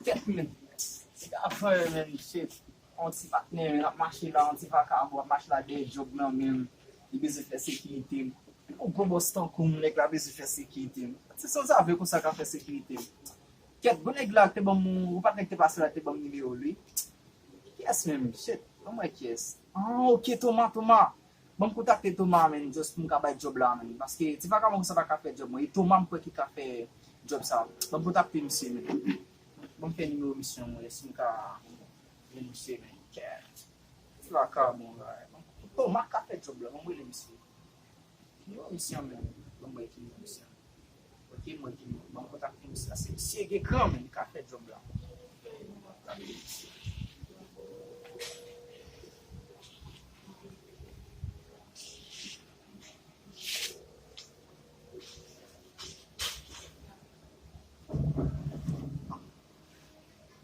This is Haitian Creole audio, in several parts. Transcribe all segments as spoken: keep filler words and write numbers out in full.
Kèt men. Nèg la fè, men, shit. On ti patnè, men, ap mache la, on ti vakabon, ap mache la dèyè djòb nan men l. Li bezwen fè sekirite m. Yon gwo bòs tankou m, nèg la bezwen fè sekirite m. Se sanzave konsa ka fè sekirite m. Kèt, gwo nèg la te ban m, yon patnè ki te pase la te ban m nimewo l, wi. Kiyès menm? Shit, ban m wè kiyès. Ah, ok, Toma, Toma. Ban m kontakte Toma, men, just pou m ka bay djòb la, men. Paske ti vakabon konsa pa ka fè djòb mwen. E Toma m kwè ki ka fè djòb sa. Ban m kontakte misye, men. Ban m fè nimewo misye an, mwen, si m ka jwenn misye, men. Kèt. Ti vakabon, la. Toma ka fè djòb la, ban m rele misye. Nimewo misye an, men. Ban m wè ki nimewo misye an. Ok, mwen di, ban m kontakte misye la. Se misye gen kran, men, li ka fè djòb la.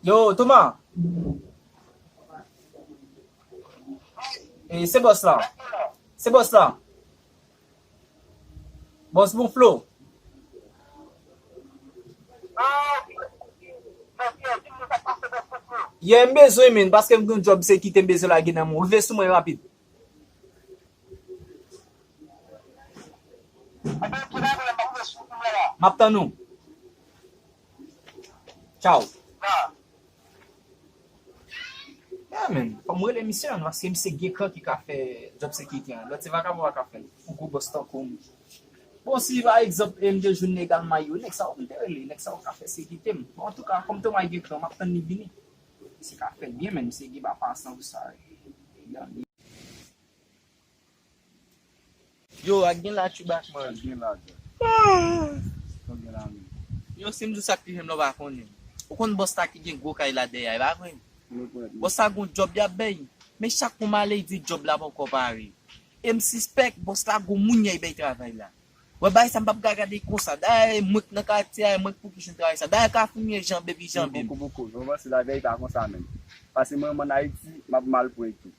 Yo, Toma. E, se bòs la. Se bòs la. Bòs Bonflo. Yeah, m bezwen, men, paske m gen yon djòb se kite m bezwen lage nan men w. Rive sou mwen rapid. M ap tann ou. Tchaw. Yeah, man. Fò m rele misye an, paske misye gen kran ki ka fè djòb sekirite an. Lòt se vakabon pa ka fè l. Yon gwo bòs tankou m. Bon, si pa egzanp, e m te jwenn nèg Almay yo, nèg sa yo m te rele, nèg sa yo ka fè sekirite m. Bon, antouka, kòm Toma gen kran, m ap tann li vini. Misye ka fè l byen, men misye gen ba pa san pou sa. Yo, ak gen la Chewbacca, man. Ak gen la, Jack. Sa gen la, men. Yo, si m di w sa k pi fè m la, w pa konnen. Ou konn bòs la ki gen gwo kay la dèyè a, e pa vre? Mwen konn. Bòs la gon djòb y ap bay. Men chak kou m ale, li di djòb la poko pare. E m sispèk bòs la gon moun y ap bay travay la. Wè, bagay sa m p ap ka gade konsa. Dayè, mwen k nan katye a, mwen k pou ki jwenn travay sa. Dayè, Kafou m ye, janbe pi janbe m. Poko, poko. Mwen panse lagè pa konsa menm. Pase mwen, mwen ann Ayiti, m ap mal pran tou.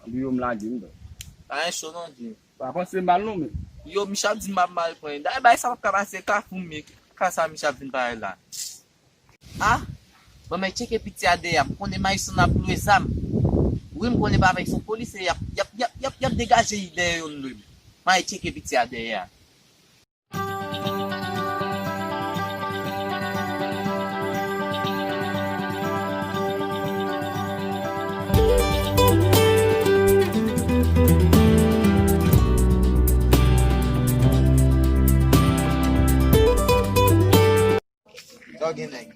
Anpi yo m lage m dò. Pa gen cho non, Dye. Pa panse mal non, men. Yo, misye ap di m ap mal pran. Dayè, bagay sa p ap ka pase Kafou m ye. Ka sa misye ap vin parèt la. Ah, bon, men tcheke piti a dèyè a. M konnen Mayson ap lwe zam. Wi, m konnen pa Mayson polis, y ap, y ap, y ap, y ap, y ap degaje li dèyè youn lwe m. M al tcheke piti a dèyè a. Sa w gen, nèg?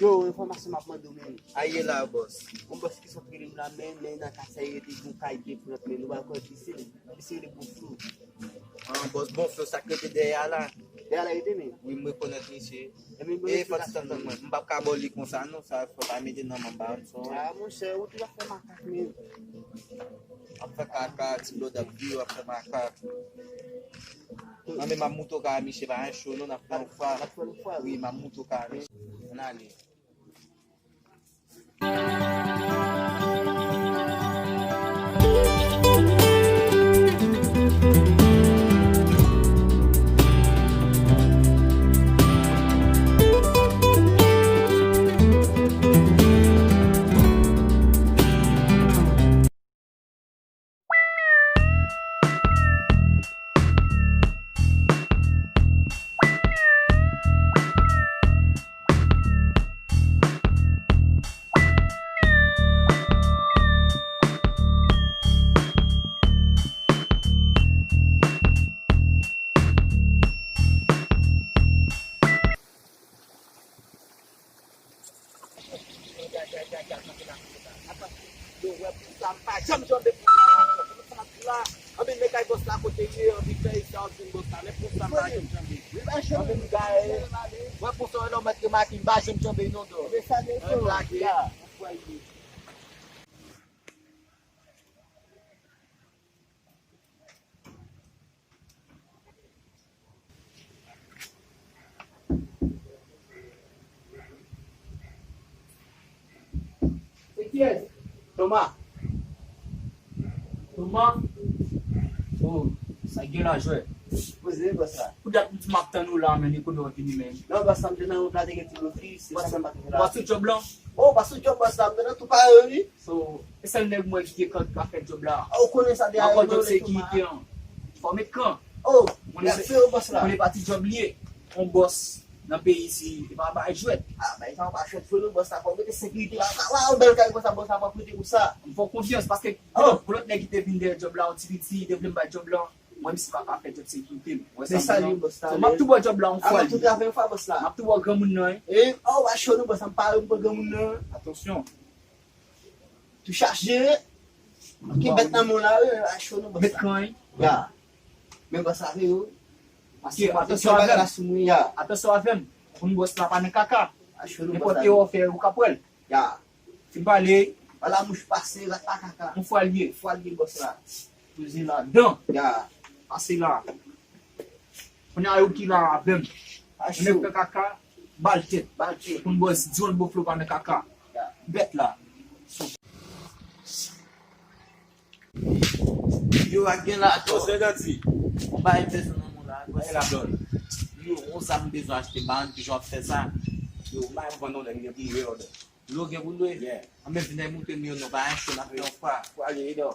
Yo, enfòmasyon m ap mande w, men. A ye la, bòs. Yon bòs ki sot rele m la, men, men nan katye a rete gon kay de frant, men nou pa kwè difisil. Misye rele Bonflo. Ah, bòs Bonflo, sa k rete dèyè a la? Dèyè a la rete, men. Wi, m rekonèt misye. E fò ti tann mwen. M p ap ka ba w li konsa, non, sa fò pa mete nan men m, pa konn sa. Ah, monchè, ou toujou ap fè makak, men. Ap fè kaka, ti blòd ap di w ap fè makak. Nan men m ap moute w ka misye pa gen cho non, n ap fè yon fwa. N ap fè yon fwa, wi, m ap moute w ka misye. Ann ale. Yo, wè pou sa m pa janm janbe pou sa la. Anpil nèg kay bòs la kote l ye, anpil fè eskanp anpil bòs la, men pou sa m pa janm janbe. Anpil m gaye. Wè pou sa yon nonm mèt remake m pa janm janbe non dò. Anpil lage. Se kiyès? Toma. Toma? Oh, sa gen la, jwè. Poze, bòs la. Pou dat m di m ap tann ou la, men li konnen w vini, men. Non, bòs la, m te nan wout la, te gen ti blokis, se sa fè m pa t rive la. Bòs sou djòb lan? Oh, bòs sou djòb, bòs la, m te nan tou pare, wi. So, e sèl nèg mwen ki gen kan ki ka fè djòb la. Ah, ou konnen sa de a, mwen djòb sekirite an. Fò met kan. Oh, mèsi, bòs la. Konnen pati djòb li ye. On bòs nan peyi isi, e pa bay jwèt. Ah, bay sa, pa jwèt, fò nou, bòs la, fò mete sekirite la. Sa, wa, yon bèl kay konsa, bòs la, pa prete pou sa. M fè w konfyans, paske pou lòt nèg ki te vin dèyè djòb la, yon ti piti, te vle m bay djòb la. Mwen, m si pa ka fè djòb sekirite m. Wè sa m di la. So, m ap tou ba w djòb la yon fwa. M ap tou travay yon fwa, bòs la. M ap tou ba w granmoun nan, wi. E, oh, wa cho nou, bòs la, m pare m pran granmoun nan. Atansyon. Tou chaje. Ki bèt nan men w la, wi, wa cho nou, bòs la. Met kan, wi. Ya. Men bòs la, wi. Paske atansyon avè m. Atansyon avè m. Konn bòs la pa nan kaka. Nenpòt erè w fè, ou ka pran l. Ya. Fin pale. Ala mouch pase, rat pa kaka. Yon fwa l ye. Fwa l ye, bòs la. Poze ladan. Ya. Pase la. Kounye a yo ki la avè m. Nèg fè kaka, ba l tèt. Ba l tèt. Konn bòs, di yon boflo pa nan kaka. Ya. Bèt la. Yo, ak gen la, to. Yo, yon bagay bezwen nan mwen la. Yo, yon zam bezwen achte, ba m ki jan w ap fè sa. Yo, m pa vann non, nèg gen pou m lwe. Lwe gen pou lwe? Yeah. Anben, vin montre m yo non, pa yon cho, n ap fè yon fwa. Fwa, ye, non.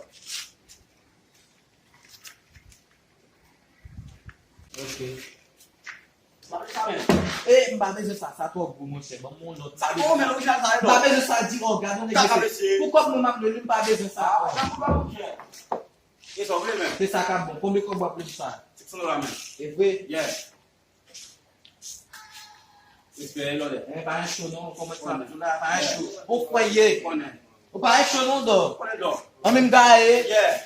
Ok. E, m pa bezwen sa, sa twò gwo, monchè. Ban m yon lòt. Sa gwo, men ou chal sa, m pa bezwen sa, di, oh, gad yon nèg mesye. Pou kòb mwen, m ap lwe li, m pa bezwen sa. Ah, sa pou pa monchè. E sa w vle menm? Se sa k ap bon. Konbyen kòb w ap lwe pou sa? Six hundred dollars menm. E vre? Yeah. Respè, lòdè. E pa yon cho non, kòman sa ap di w la, pa yon cho. Ou kwè ye? Ou pa yon cho non, dò. An menm gaye. Yeah.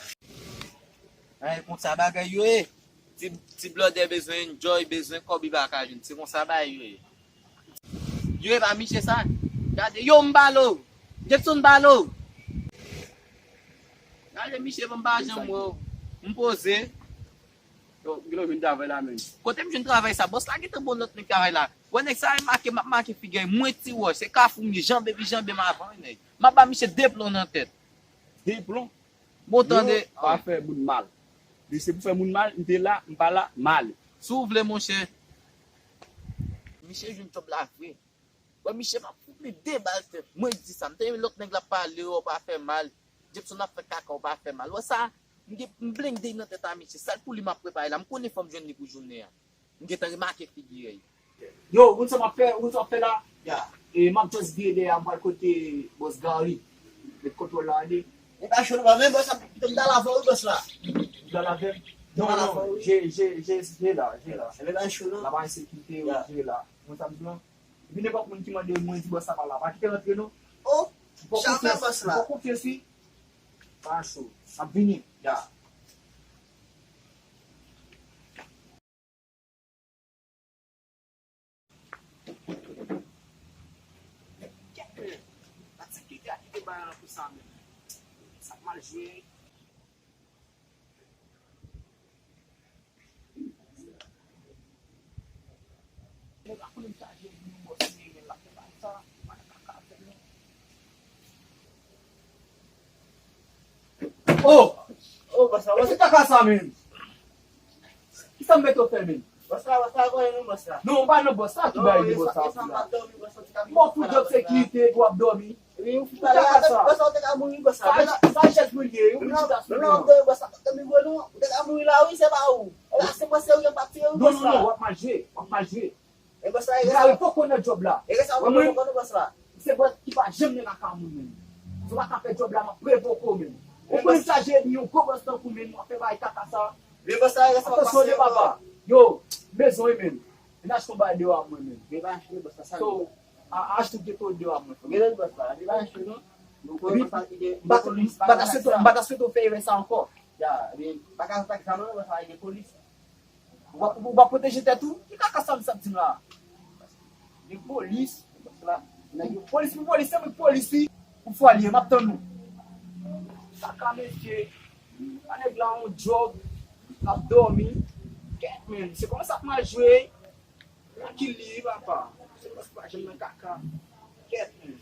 Ay, konsa bagay yo ye. Ti, ti blòdè bezwen enjoy, bezwen kòb, li pa ka jwenn. Se konsa bagay yo ye. Yo, e pa miche sa. Gade, yo, m balo. Jepson balo. Gade, miche, bon, m pa janm wè w. M poze. Yo, gen lè w jwenn travay la menm. Kote m jwenn travay sa? Bòs la gentan bon lòt nèg travay la. Wè nèg sa, e make, m ap make figi a. Mwen ti wòch, se kafou m ye, janbe pi janbe m avan, wi, nèg. M ap ba misye de plon nan tèt. De plon? Bon, tande. Yo pa fè moun mal. Li se pou fè moun mal, m te la, m pa la, m ale. Si w vle, monchè. Misye jwenn djòb la vre. Bon, misye m ap fout li de bal tèt. Mwen di sa, m te lòt nèg la pale, w pa fè mal. Jepson ap fè kaka, w pa fè mal. Wè sa, m gen, m blende nan tèt a misye. Sèl pou li m ap prepare la. M konnen fò m jwenn li pou jounen an. M gentan remake figi a. Yo, ou konn sa m ap fè, ou konn sa m ap fè la? Ya. E m ap just vire dèyè a, m pral kote bòs Gary. Met kontwòl la ale. E pa cho non, men bòs la, m t al avè w, bòs la. M t al avè m? Non, non, je, je, je, je la, je la. E pa cho non. La pa ensekirite, je la. Ou konn sa m di la? Epi nenpòt moun ki mande mwen di bòs la pa la, pa kite rantre non. Oh, chalè bòs la. M fè w konfyans, wi. Pa cho. M ap vini. Ya. Kèt, men. Sa ki te a kite bagay lan konsa menm. Sa k mal jwe. Nèg la konnen m chaje, di nou bòs li ye, men l ap fè bagay sa, pa nan kaka avè l non. Oh! Oh, bòs la, bòs la. Ki kaka sa menm? Kisa m mete w fè menm? Bòs la, bòs la, konnen nou bòs la. Non, m pa nan bòs la, ki bagay de bòs la, bòs la. Bon, pou djòb sekirite, pou w ap dòmi. Wi, ou fouta la, bòs la, ou te ka mouri, bòs la. Sa, sa chèz mwen ye, ou vin chita sou li. Non, non, bòs la, ou te ka mouri la, wi, se pa ou. E la, se mwen, se ou, yo pa tiye, wi, bòs la. Non, non, non, w ap mal jwe, w ap mal jwe. E bòs la, e resa. Ou poko nan djòb la. E resa, ou poko nan bòs la. Se bòs ki pa janm nan kaka moun menm. Si w pa ka fè djòb la, m ap revoke w menm. Ou konnen chaje yon gwo bòs tankou menm, w ap fè bagay kaka sa. Men bòs la, e resa, w ap pase ankò. Yo, m bezwen wi menm. Vin achte yon bagay deyò a mwen menm. Men pa achte, bòs la, sa. So, a, achte geto deyò a mwen. Gen lòt bòs la, li pa achte non. Epi, m pa, m pa ta swete, m pa ta swete w fè erè sa ankò. Ya, epi, m pa ka fè sa non, bòs la, gen polis. Ou pa, ou pa pwoteje tèt ou? Ki kaka sa misye ap di m la? Gen polis, bòs la. Nèg yo polis pou polis, se mwen k polis wi. Pou fwa li ye, m ap tann nou. Kaka mesye. A nèg la yon djòb, l ap dòmi. Kèt, men, se kòman sa ap mal jwe. Tranquille li, papa. Se paske pa janm nan kaka. Kèt, men.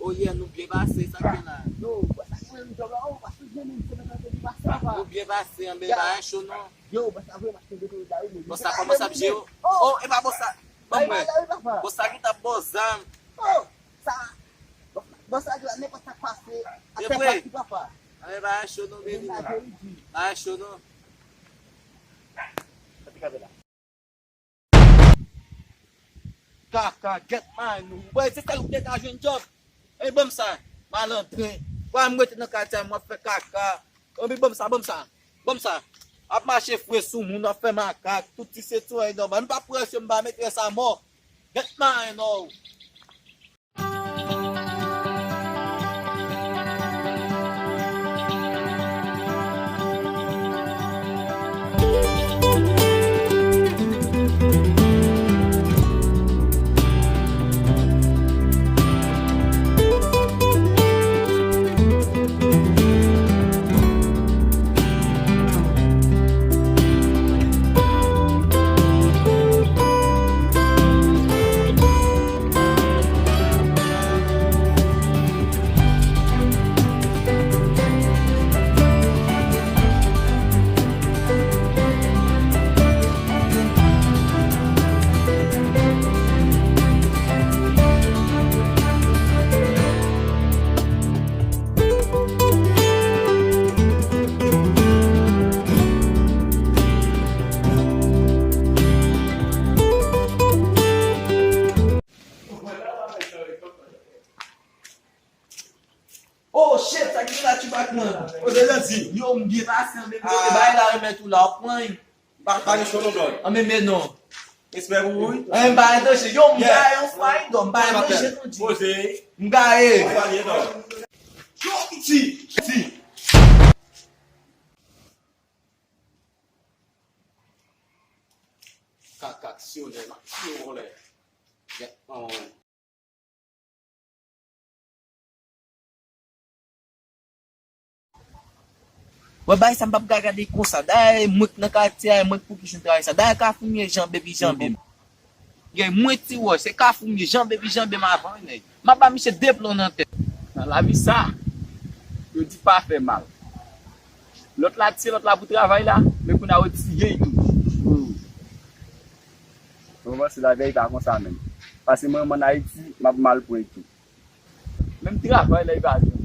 Oh yeah, nou byen pase, sa k gen la? Nou byen pase, anben bagay cho non. Bon, sa kòmanse ap jere. Oh, e pa bon sa. Ban mwen. Bon, sa ki t ap bon zam. Oh, sa. Bon, sa ki la, nenpòt sa k pase. E vre. Anben bagay cho non, baby. Bagay cho non. Kaka, gèt may nou. Bòy, se sèl ou te ka jwenn djòb. Ey, ban m sa, malandren. Bòy, m rete nan katye a, m ap fè kaka. Anben, ban m sa, ban m sa. Ban m sa. Ap mache fre sou moun, ap fè makak, tout ti se tou, ey, nòmal. M pa prese, m pa mete sa mò. Gèt may nou. Oh shit, sa ki la tibak nan? Kote Landy? Yo, m byen pase, anben, yo, bay la remèt ou la, w ap pran. Pa, pa gen cho non, dòy. Anben, men non. Respè pou ou, wi. Anben, m pa an danje. Yo, m gaye yon fwa, wi, dòy. M pa an danje, non, di. Poze. M gaye. Yon fwa, li, dòy. Yo, piti. Piti. Kaka, aksyonè, m ap tiye w anlè. Gèt, anlè. Wè, bagay sa m p ap ka gade konsa. Dayè, mwen k nan katye a, e mwen k pou ki jwenn travay sa. Dayè, Kafou m ye, janbe pi janbe m. Gen mwen Ti Wòch, se Kafou m ye, janbe pi janbe m avan, wi, nèg. M ap ba misye de plon nan tèt. Nan lavi sa, yo di pa fè mal. Lòt la tiye lòt la pou travay la, men kounye a yo tiye l tou. Mwen panse lavi a e pa konsa menm. Pase mwen menm ann Ayiti, m ap mal pran tou. Menm travay la, e pa jwenn.